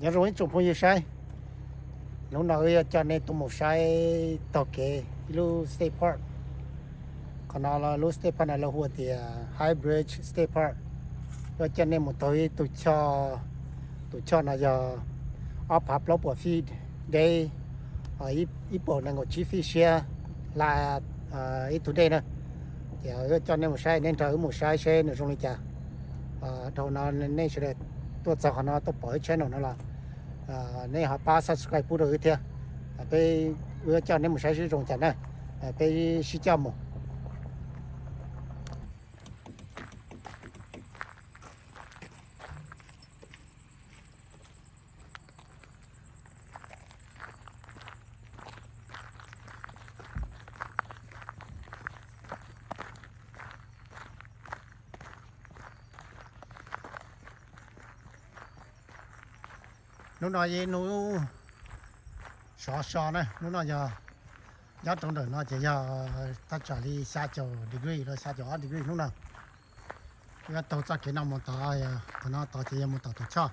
Nyob zoo ib tsoom phooj ywg saib, hnub no wb yuav coj nej tuaj mus saib taug kev ib lub state park. Qhov no lub state park no lawv hu tias High Bridge State Park. Yuav coj nej mus taug ib tug choj, tus choj no yog ob phav plaub puas feet deb, ib puas nees nkaum tsib feet siab hla ib tug dej na. Ces yuav coj nej mus saib, nej nrog wb mus saib seb nws zoo li cas. Dhau no nej sawv daws tuaj txog qhov no tuaj pom wb channel no los nej ho pab subscribe pub rau wb thiab. Peb, wb yuav coj nej mus saib seb zoo cas na. Peb sib coj mus. Hnub no yog ib hnub sov so na, hnub no yog nyob rau ntawm no ces yog thaj tsam li xya caum degree los xya caum ob degree hnub no. Yuav taug txoj kev no mus tod, qhov no tod ces yog mus tom tus choj.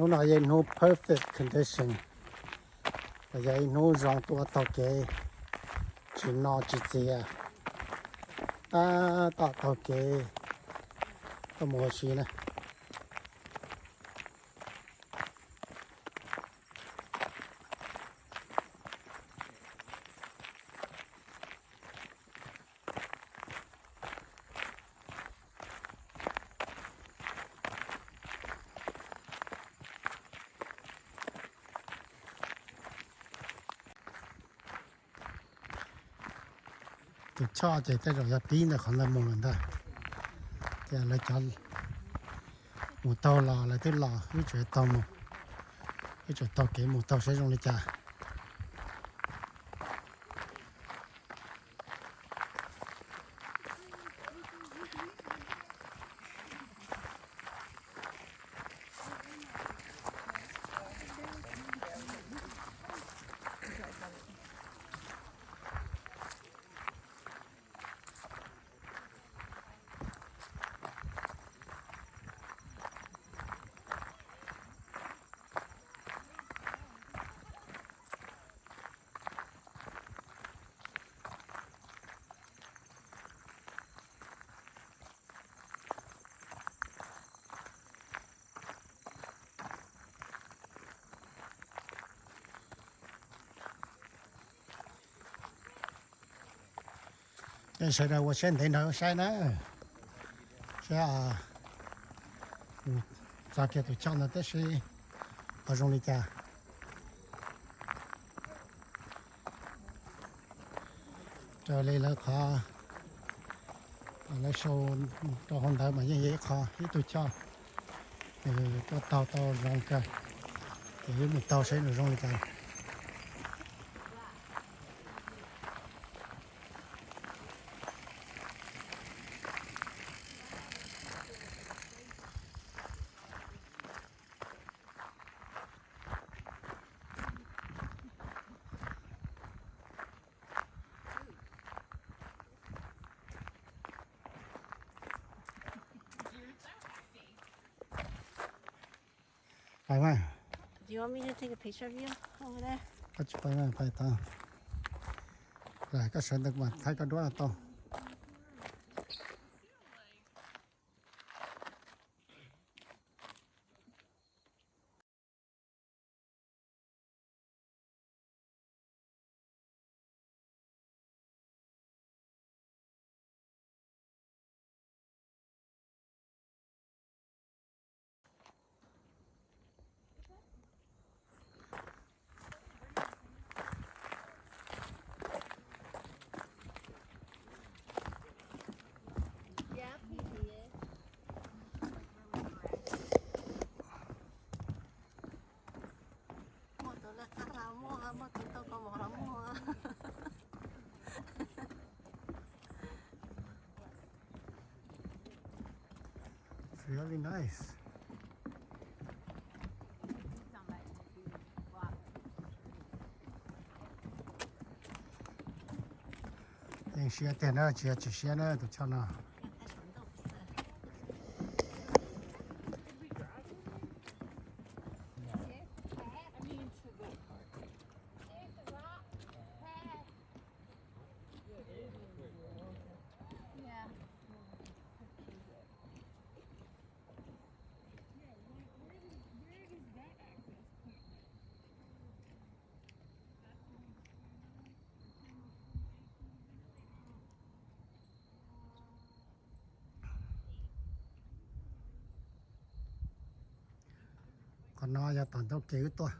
Hnub no yog ib hnub perfect condition, los yog ib hnub zoo tuaj taug kev tsis no tsis txias, tab tom taug kev tuaj mus ua si na. Tus choj ces tej zaum yog pib ntawm qhov ntawd mus lawm ntag. Ces lawv cov mus taug los lawv twb los, wb tseem taug mus, wb tseem taug kev mus taug saib zoo li cas. Sawv daws ua siab ntev nrog saib na, saib txog kiag tus choj ntawd tib si ho zoo li cas. Raws li lawv qhov, lawv sau rau hauv ntawd mas yeej yog ib qho ib tug choj nws tuaj taug tau zoo kawg. Ces wb mus taug saib nws zoo li cas. Pais mas. Do you want me to take a picture of you over there? Koj tsis pais mas pais tod. Koj sawv ntawd mas thaij koj duab tau. Really nice. Yeej siab tiag na, tsis yog tsis siab na tus choj no. Qhov no yog tom ntug kev wb tuaj.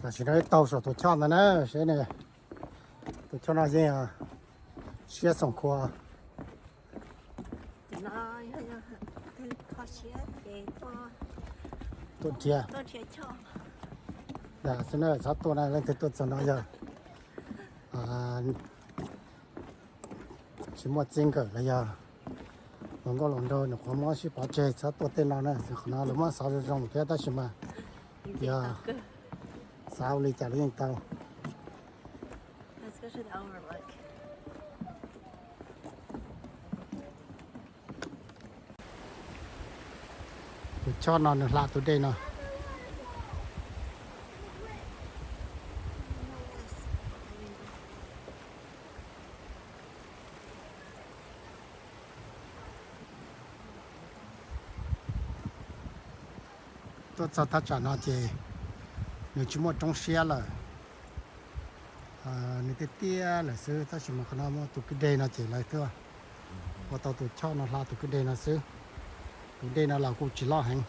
Tam sim no wb taug saum tus choj ntawd na, seb ne, tus choj no yeej siab xoom khua. Tuaj nrhiav. Lam xwb na, txhob tuaj na, leej twg tuaj txog no yog tsis muaj txij nkawm los yog hluas nkauj hluas nraug nyuam qhuav muab sib pov tseg, txhob tuaj tej no na. Qhov no lawv muab xov zoo zoo thiab tab sis mas yog xav ua li cas los yeej tau. Tus choj no nws hla tus dej no. Tuaj txog thaj tsam no ces nws tsis muaj roob siab lawm. Nws tiaj tiaj lawm xwb, tab sis mas qhov no muaj tus kwj deg no ces lawv tuaj ua tau tus choj no hla tus kwj deg no xwb. Tus dej no los kuj tsis loj heev.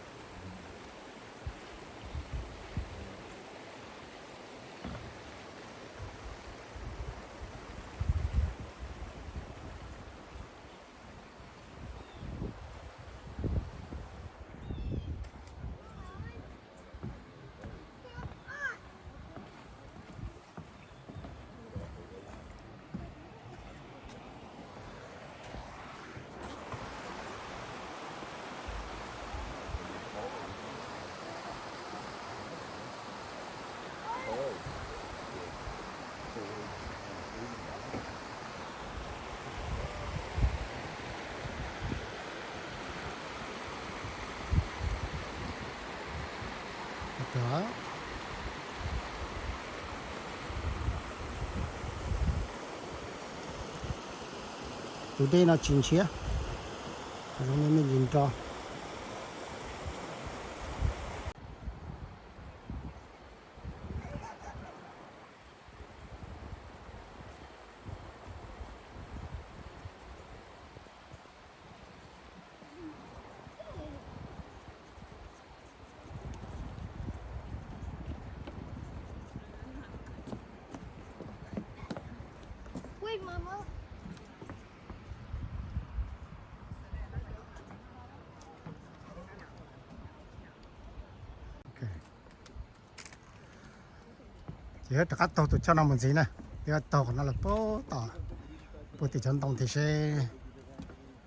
Tus dej no tsis ntshiab, zoo li me ntsis nro. Ces rov qab taug tus choj no mus ntxiv na, thiab taug qhov no los puag tom, puag tim cov ntoo tias seb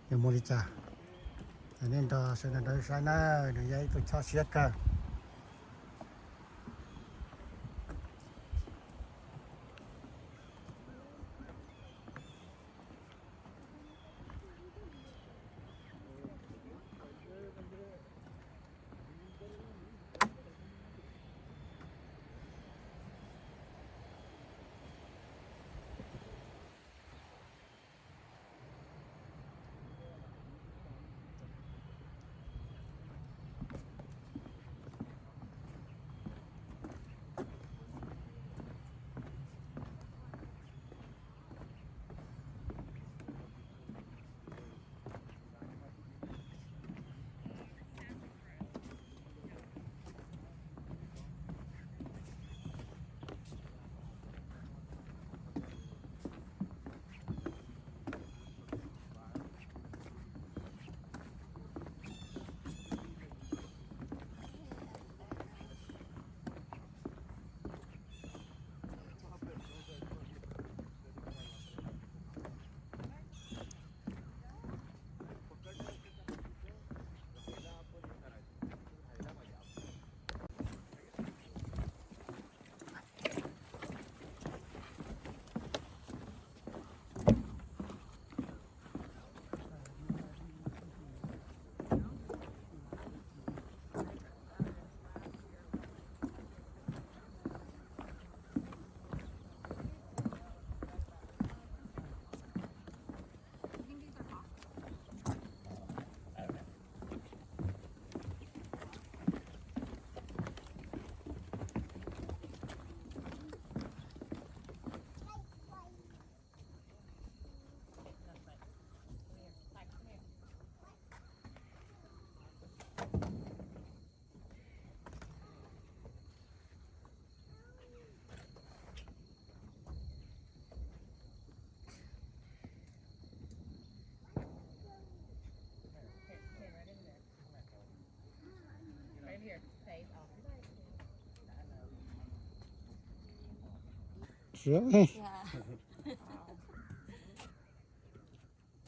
nws mus li cas. Nej nrog sawv daws saib na, nws yog ib tug choj siab kawg.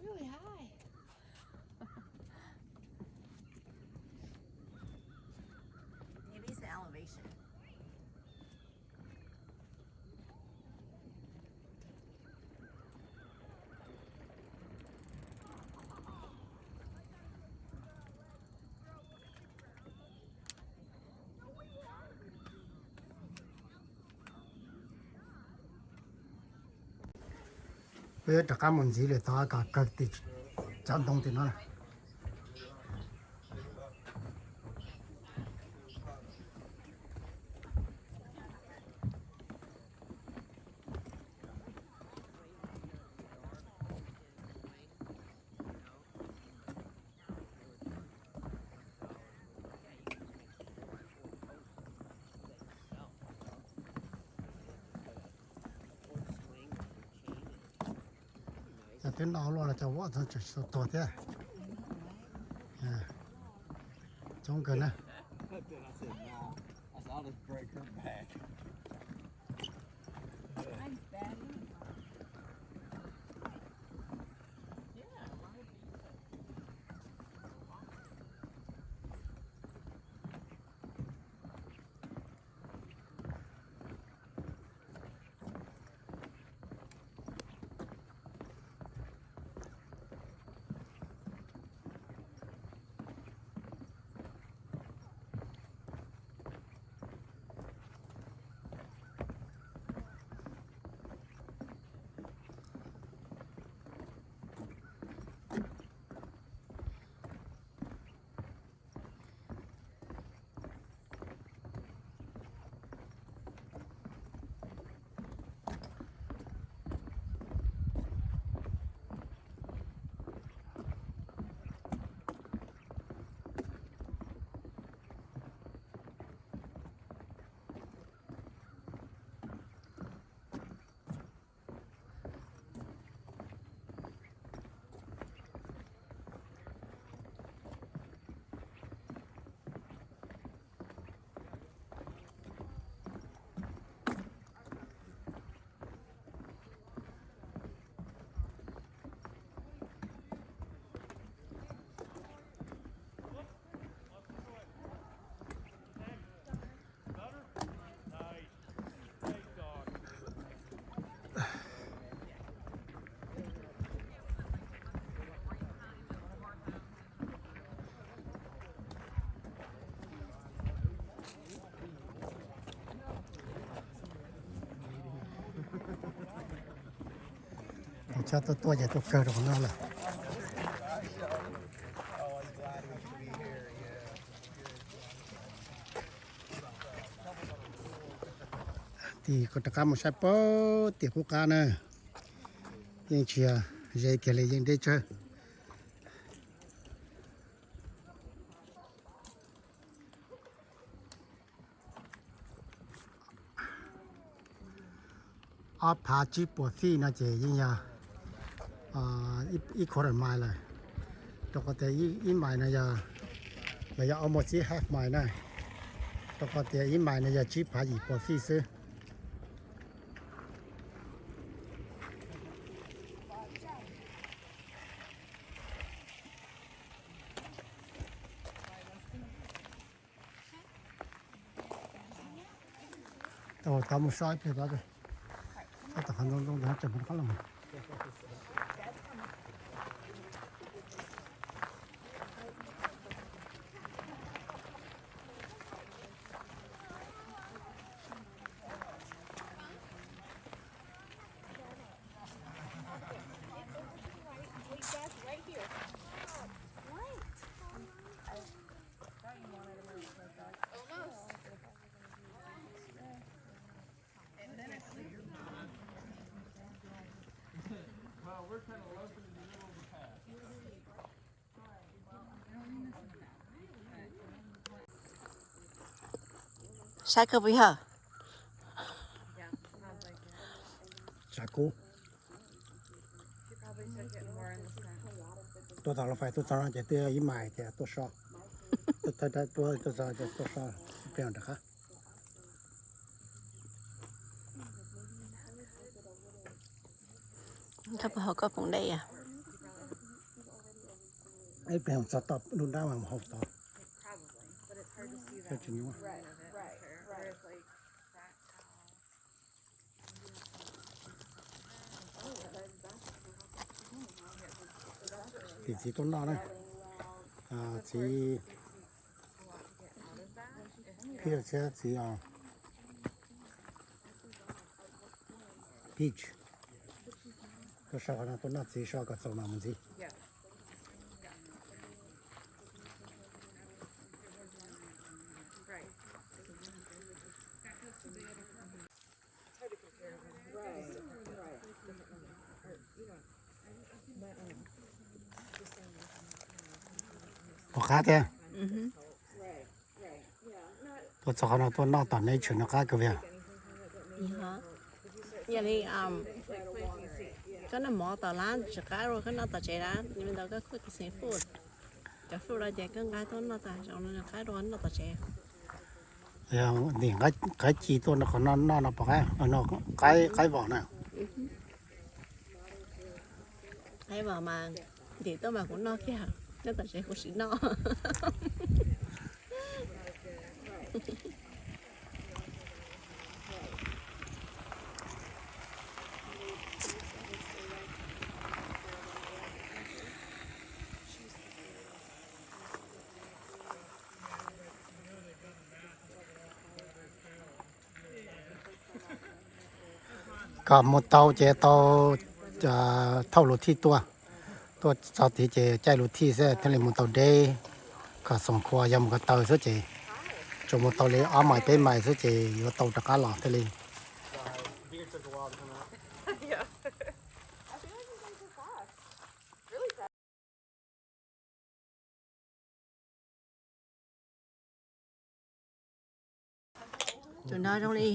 Really high. Maybe it's the elevation. Peb yuav rov qab mus ntxiv lawm, tom qab kawg tim tsob ntoo tim no lawm. Cov twb noj luaj los cov vov tseem tsis tau tuag thiab. Coob kawg na. Cov tuaj tuaj ces tuaj kawg rau qhov no lawm. Tim kuv rov qab mus saib puag tim qub qab na, yeej tsis yog ze kiag li, yeej deb tsawg. Ob phav tsib puas feet no ces yeej yog ib quarter mile lawm. Rau qhov tias ib mile no yog, los yog almost ib half mile na. Rau qhov tias ib mile no yog tsib phav yim puas feet xwb. Tau mus so ib pliag, tom qhov ntoo ntoo ntawd tseem muaj qab los. Saib kawg puas yog? Tshav kub. Tuaj tau los fais tuaj txog no ces twb ib mais ces tuaj so. Tuaj txog ces tuaj so, ib pliag rov qab. Koj puas haus koj poom dej? Ib pliag txog tom lub dab mas mus haus tod. Tim txiv tuaj noj na, txiv Peter thiab txiv Peach. Tuaj so qhov no, tuaj noj txiv so kom txaus no mus ntxiv. Pom qab thiab. Tuaj txog qhov no tuaj noj tom nature no qab kawg li. Yog li, koj noj mov tom lab tsis qab dua koj noj tom tsev lab, yog li ntawd koj cook the same food. Cov food no ces koj nqa tuaj noj tas, zoo no qab dua noj tom tsev. Nim qaib ci tuaj qhov no noj no pom qab, qaib vos na. Qaib vos mas ntim tuaj mas kuv noj kiag, nyob tom tsev kuv tsis noj. Kom mus tau ces tau thauj lus thij tuaj, tuaj txog tid ces caij lus thij xwb thiaj li mus tau deb. Kom xoom khua yog mus ko taw xwb ces tsuas mus tau li ob mais peb mais xwb ces yuav tau rov qab los thiaj li. Tus no zoo li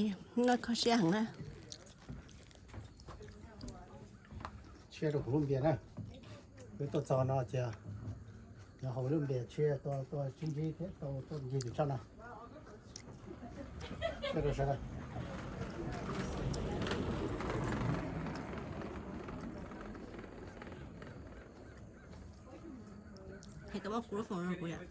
noj kho siab heev na. Tshiab rau kuv lub npias na. Wb tuaj txog no ces nyob hauv lub npias tshiab tuaj sib ntsib thiab tau tuaj ncig tus tsaj no. Tshiab rau sawv daws. Hais koj muab kuv lub foom rau kuv yom.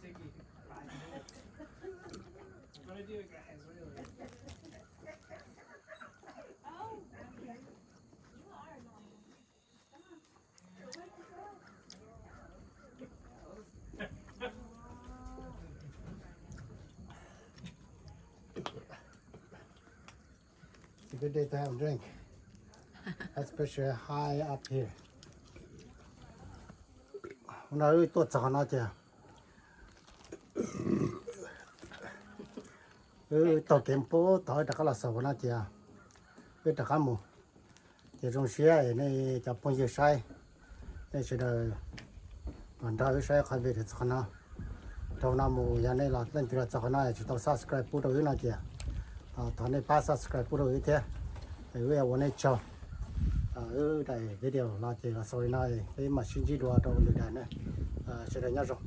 It's a good day to have a drink, especially high up here. Hnub no wb tuaj txog qhov no ces wb taug kev pub tod wb rov qab los xaus qhov no ces wb rov qab mus. Ces zoo siab nej cov phooj ywg saib, nej sawv daws los nrog wb saib qhov video txog qhov no. Rau no mus yog nej los leej twg los txog qhov no tsis tau subscribe pub rau wb no ces thov nej pab subscribe pub rau wb thiab, wb yuav ua nej tsaug. Wb daim video los ces los xaus li no, peb mam sib ntsib dua rau lwm daim na. Sawv daws nyob zoo.